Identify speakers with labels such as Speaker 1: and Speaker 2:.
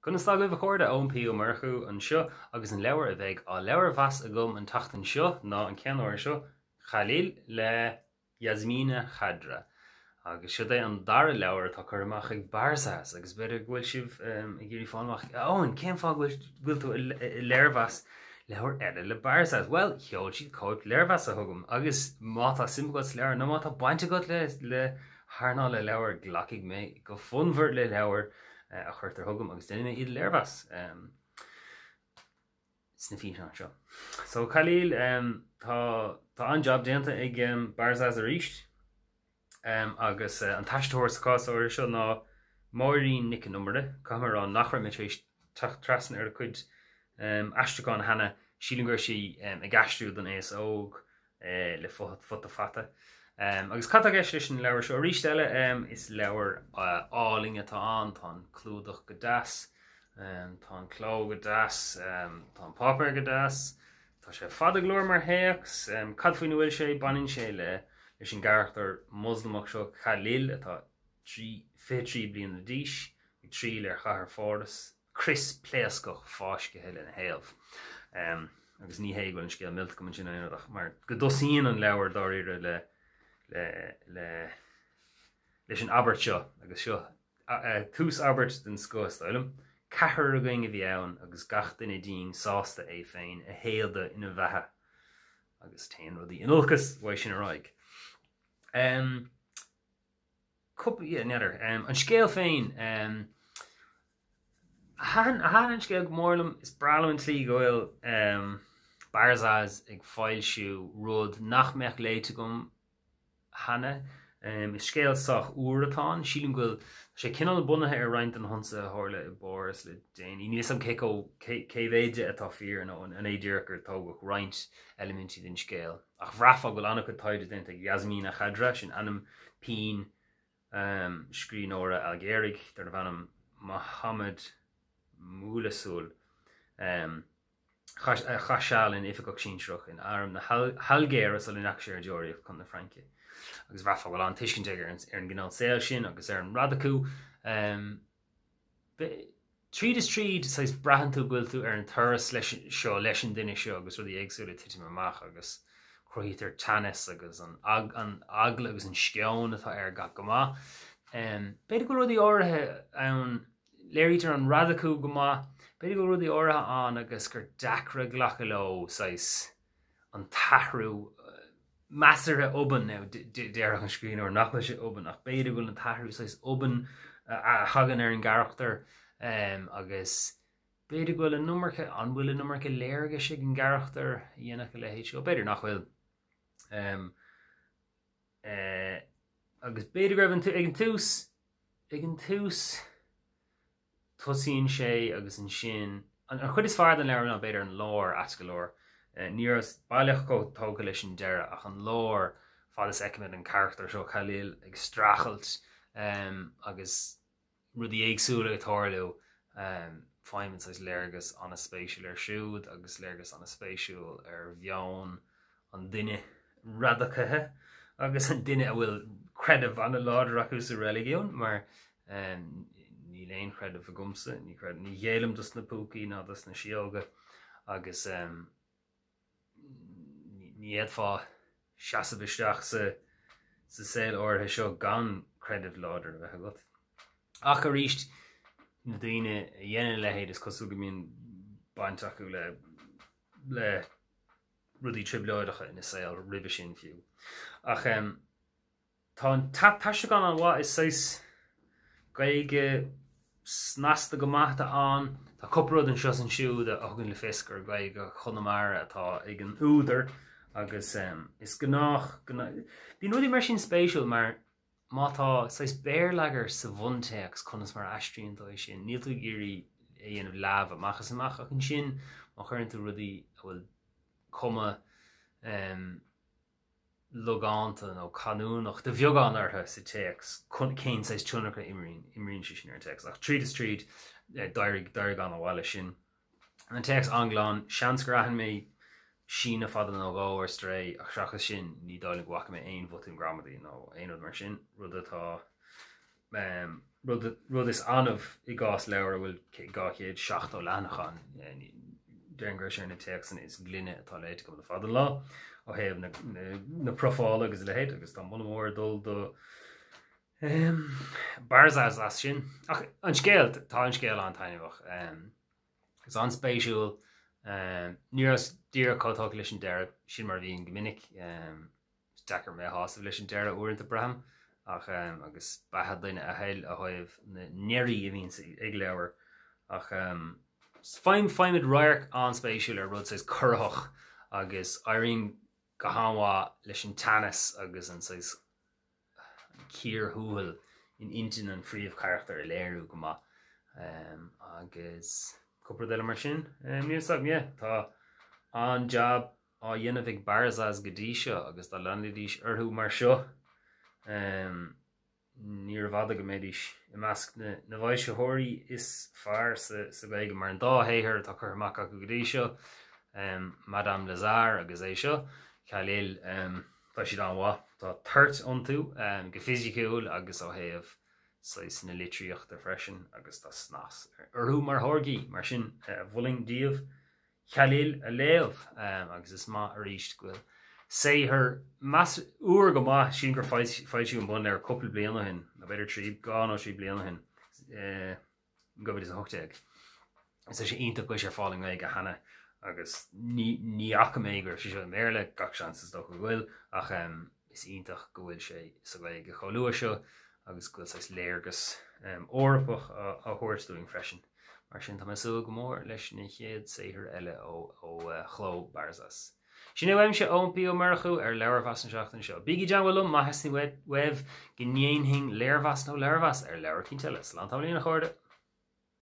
Speaker 1: Conas tá agaibh a chairde? Eoin P Ó Murchú anseo agus an leabhar a bheidh á leabharmheas agam an tseachtain seo ná an ceann áirithe seo, Khalil le Yasmina Khadra. Agus siod é an dara leabhar atá curtha amach ag Barzaz agus b'fhéidir go bhfuil sibh ag iarraidh fáil amach, a Eoin, cén fáth go bhfuil tú ag léirmheas leabhar eile le Barzaz? Bhuel, sheol siad cóip léirmheasa chugam agus má tá suim agat sa leabhar nó má tá baint agat le le hearnáil na leabhar, glacfaidh mé go fonnmhar le leabhair a chuirtear chugam agus déanfaidh mé iad a léirmheas sna físeáin seo. So Khalil, tá tá an-jab déanta ag Barzaz arís agus an t-aistritheoir sa chás áirithe seo ná Máirín Nic an Iomaire. Caithfidh mé a rá nach raibh mé tar éis teacht trasna ar a cuid aistriúchán cheana. Sílim go raibh sí ag aistriú don aos óg. le Futa Fata. Agus cad tá i gceist leis an leabhar seo? Arís eile, is leabhar álainn atá ann, tá an clúdach go deas, tá an cló go deas, tá an páipéar go deas, tá sé fada go leor mar théacs. Cad faoina bhfuil sé? Baineann sé le leis an gcarachtar Moslamach seo, Khalil, atá 23 bliana d'aois, ag triall ar chathair Pháras. Crios pléascach fáiscthe lena thaobh. Agus ní hé go bhfuil an scéal millte agam ansin aon rud ach mar go dtosaíonn an leabhar dáiríre le le le leis an abairt seo agus seo tús abairt den scoth is dóigh liom. Ceathrar againn a bhí ann agus gach duine dínn sásta é féin a shéideadh ina bheatha. Agus téann rudaí in olcas uaidh sin ar aghaidh. Cúpla, yeah, n'fheadar. An scéal féin, thaitin, thaitin an scéal go mór liom. Is breá liom an tslí go bhfuil Barzaz ag foilsiú rud nach mbeadh léite agam cheana. Is scéal sách úr atá ann. Sílim go bhfuil sé cineál bunaithe ar roinnt de na hionsaithe a tharla i bPáras le déanaí. Níl a fhios agam cé chomh, cé, cé mhéad de atá fíor nó an é díreach gur tógadh roinnt eilimintí den scéal. Ach bhraithfeá go bhfuil an-chuid taighde déanta ag Yasmina Khadra, sin ainm pinn scríbhneora Ailgéaraigh darbh ainm Mohamed Moulessoul, a chaith seal ina oifigeach sinsearach in arm na hAilgéire sula ndeachaigh sé ar deoraíocht chun na Fraince. Agus bhraithfeá go bhfuil an-tuiscint aige ar an gcineál saoil sin agus ar an radacú. Tríd is tríd, saghas, braitheann tú go bhfuil tú ar an turas leis seo, leis an duine seo agus rudaí éagsúla ag titim amach agus cruthaítear teannas agus an eagla agus an sceon atá air gach go maith. B'fhéidir go bhfuil rudaí áirithe ann, léirítear an radacú go maith, b'fhéidir go bhfuil rudaí áirithe ann agus gur deacra glacadh leo, saghas, an t-athrú measartha obann, now déarfadh an scríbhneoir nach bhfuil sé obann ach b'fhéidir go bhfuil an t-athrú saghas obann a thagann ar an gcarachtar agus b'fhéidir go bhfuil an iomarca, an bhfuil an iomarca léargais ag an gcarachtar a dhéanfadh a leithéid seo? B'fhéidir nach bhfuil. Agus b'fhéidir go raibh an, ag an tús, ag an tús, Tosaíonn sé agus ansin, an chuid is fearr den leabhar ná b'fhéidir an lár, ait go leor. Ní rabhas baileach chomh tógtha leis an deireadh ach an lár, fad is fheicimid an carachtar seo, Khalil, ag streachailt agus rudaí éagsúla ag tarlú, faighimid saghas léargas an-spéisiúil air siúd agus léargas an-spéisiúil ar mheon an duine radacaithe agus an duine a bhfuil creideamh an-láidir acu sa reiligiún mar níl aon chreideamh agamsa, ní chreidim, ní ghéillim dos na púcaí ná dos na síóga agus ní fhéadfá seasamh isteach sa sa saol áirithe seo gan creideamh láidir a bheith agat. Ach arís, na daoine a dhéanann a leithéid is cosúil go mbíonn baint acu le le rudaí trioblóideacha ina saol roimhe sin fiú. Ach tá an t-aistriúchán an-mhaith, is saghas Gaeilge snasta go maith atá ann. Tá cúpla rud anseo is ansiúd a thugann le fios gur Gaeilge Chonamara atá ag an údar agus is gnách, bíonn rudaí mar sin spéisiúil mar má tá saghas béarlagair sa bhuntéacs conas mar a aistríonn tú é sin? Níl tú ag iarraidh é a dhéanamh leamh amach is amach ach ansin má chuireann tú rudaí a bhfuil cuma logánta nó canúnach de bheagán orthu sa téacs, cén saghas tionchar a imríonn sé sin ar an téacs? Ach tríd is tríd d'éirigh d'éirigh an-mhaith leis sin. An téacs an-ghlan, seans gur aithin mé síneadh fada nó dhó ar strae ach seachas sin ní dóigh liom go bhfaca mé aon bhotún gramadaí nó aon rud mar sin, rud atá. Rud, rud is annamh i gcás leabhar a bhfuil 270 leathanach ann. Déarfainn go raibh sé ar na téacsanna is glaine atá léite agam le fada an lá, ó thaobh na, na, na profála agus a leithéid, agus tá moladh mór ag dul do Barzaz as sin. Ach an scéal, tá an scéal an-taitneamhach. Is an-spéisiúil. Ní rabhas díreach chomh tógtha leis an deireadh, sin mar a bhíonn go minic. Is deacair mé a shásamh leis an deireadh uaireanta, braithim, ach agus beatha duine a thoil ó thaobh na ndeirí a bhíonns ag leabhair. Ach faighim, faighimid radharc an-spéisiúil ar rud saghas corraitheach agus éiríonn go han-mhaith leis an teannas agus an saghas an cíor thuathail in intinn an phríomhcharachtair a léiriú go maith. Agus cúpla rud eile mar sin. Níl a fhios agam, yeah, tá an-jab á dhéanamh ag Barzaz go dtí seo agus dá leanfaidís orthu mar seo, níorbh fhada go mbeidís i measc na bhfoilsitheoirí is fearr sa Ghaeilge mar an dá shaothar atá curtha amach acu go dtí seo, Madame Lazare agus é seo, Khalil, tá siad an-mhaith. Tá toirt iontu go fisiciúil agus ó thaobh saghas na litríochta freisin agus tá snas orthu mar tháirgí. Mar sin, mholfainn daoibh Khalil a léamh agus is maith arís go bhfuil saothar measartha úr go maith, sílim gur foilsíodh an bunleabhar cúpla bliain ó shin, nó b'fhéidir trí, dhá nó trí bliana ó shin, in 2018. Is tá sé iontach go bhfuil sé ar fáil i nGaeilge cheana agus ní ní fhaca mé go raibh sé seo i mBéarla, gach seans is dócha go bhfuil, ach is iontach go bhfuil sé sa Ghaeilge chomh luath seo agus go bhfuil saghas léargas Eorpach á thabhairt dúinn freisin. Mar sin, tá mé ag súil go mór leis na chéad saothair eile ó chló Barzaz. Sin é uaimse, Eoin P. Ó Murchú, ar Leabharmheas na seachtaine seo. Bígí i dteagmháil liom má theastaíonn uaibh go ndéanfainn léirmheas nó leabharmheas ar leabhar eicínt eile. Slán tamaillín, a chairde!